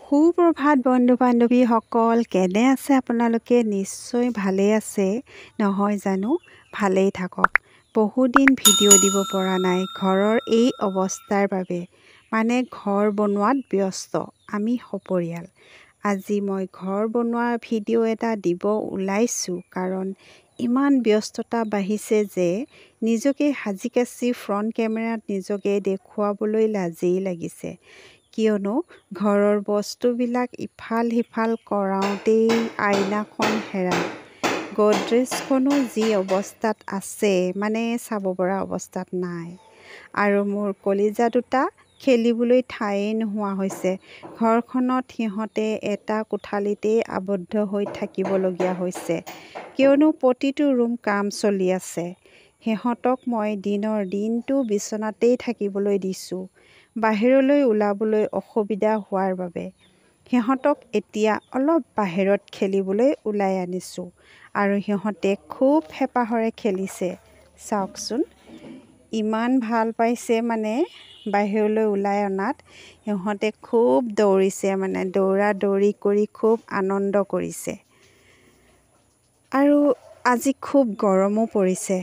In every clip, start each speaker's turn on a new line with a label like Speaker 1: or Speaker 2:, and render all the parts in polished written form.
Speaker 1: সুপ্ৰভাত বন্ধু বান্ধৱীসকল, কেনে আছে আপোনালোকে? নিশ্চয় ভালেই আছে নহয় জানো? ভালেই থাকক। বহুদিন ভিডিঅ' দিব পৰা নাই ঘৰৰ এই অৱস্থাৰ বাবে, মানে ঘৰ বনোৱাত ব্যস্ত আমি সপৰিয়াল। আজি মই ঘৰ বনোৱাৰ ভিডিঅ' এটা দিব ওলাইছোঁ, কাৰণ ইমান ব্যস্ততা বাঢ়িছে যে নিজকে সাজি কাচি ফ্ৰণ্ট কেমেৰাত নিজকে দেখুৱাবলৈ লাজেই লাগিছে। কিয়নো ঘৰৰ বস্তুবিলাক ইফাল সিফাল কৰাওঁতেই আইনাখন হেৰাল, গডৰেজখনো যি অৱস্থাত আছে মানে চাব পৰা অৱস্থাত নাই, আৰু মোৰ কলিজা দুটা খেলিবলৈ ঠায়েই নোহোৱা হৈছে। ঘৰখনত সিহঁতে এটা কোঠালিতেই আবদ্ধ হৈ থাকিবলগীয়া হৈছে, কিয়নো প্ৰতিটো ৰুম কাম চলি আছে। সিহঁতক মই দিনৰ দিনটো বিচনাতেই থাকিবলৈ দিছোঁ, বাহিৰলৈ ওলাবলৈ অসুবিধা হোৱাৰ বাবে। সিহঁতক এতিয়া অলপ বাহিৰত খেলিবলৈ ওলাই আনিছোঁ আৰু সিহঁতে খুব হেঁপাহৰে খেলিছে। চাওকচোন, ইমান ভাল পাইছে মানে বাহিৰলৈ ওলাই অনাত। সিহঁতে খুব দৌৰিছে, মানে দৌৰা দৌৰি কৰি খুব আনন্দ কৰিছে। আৰু আজি খুব গৰমো পৰিছে।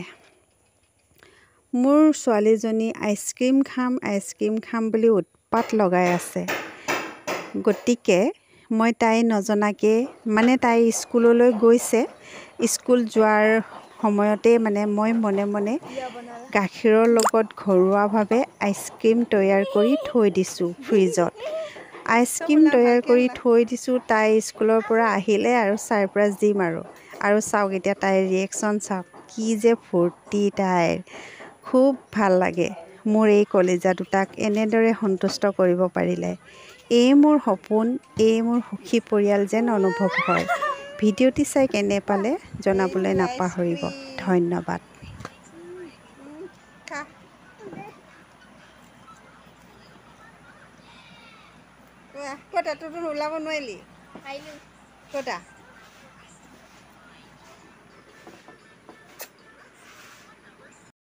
Speaker 1: মোৰ ছোৱালীজনী আইচক্ৰীম খাম আইচক্ৰীম খাম বুলি উৎপাত লগাই আছে, গতিকে মই তাই নজনাকৈ, মানে তাই স্কুললৈ গৈছে, স্কুল যোৱাৰ সময়তে মানে মই মনে মনে গাখীৰৰ লগত ঘৰুৱাভাৱে আইচক্ৰীম তৈয়াৰ কৰি থৈ দিছোঁ ফ্ৰিজত। আইচক্ৰীম তৈয়াৰ কৰি থৈ দিছোঁ, তাই স্কুলৰ পৰা আহিলে আৰু ছাৰপ্ৰাইজ দিম আৰু। আৰু চাওক এতিয়া তাইৰ ৰিয়েকশ্যন চাওক, কি যে ফূৰ্তি তাইৰ, খুব ভাল লাগে মোৰ এই কলিজা দুটাক এনেদৰে সন্তুষ্ট কৰিব পাৰিলে। এই মোৰ সপোন, এই মোৰ সুখী পৰিয়াল যেন অনুভৱ হয়। ভিডিঅ'টি চাই কেনে পালে জনাবলৈ নাপাহৰিব। ধন্যবাদ।
Speaker 2: ক'তা, তোৰ ওলাব নোৱাৰিলি? ক'তা?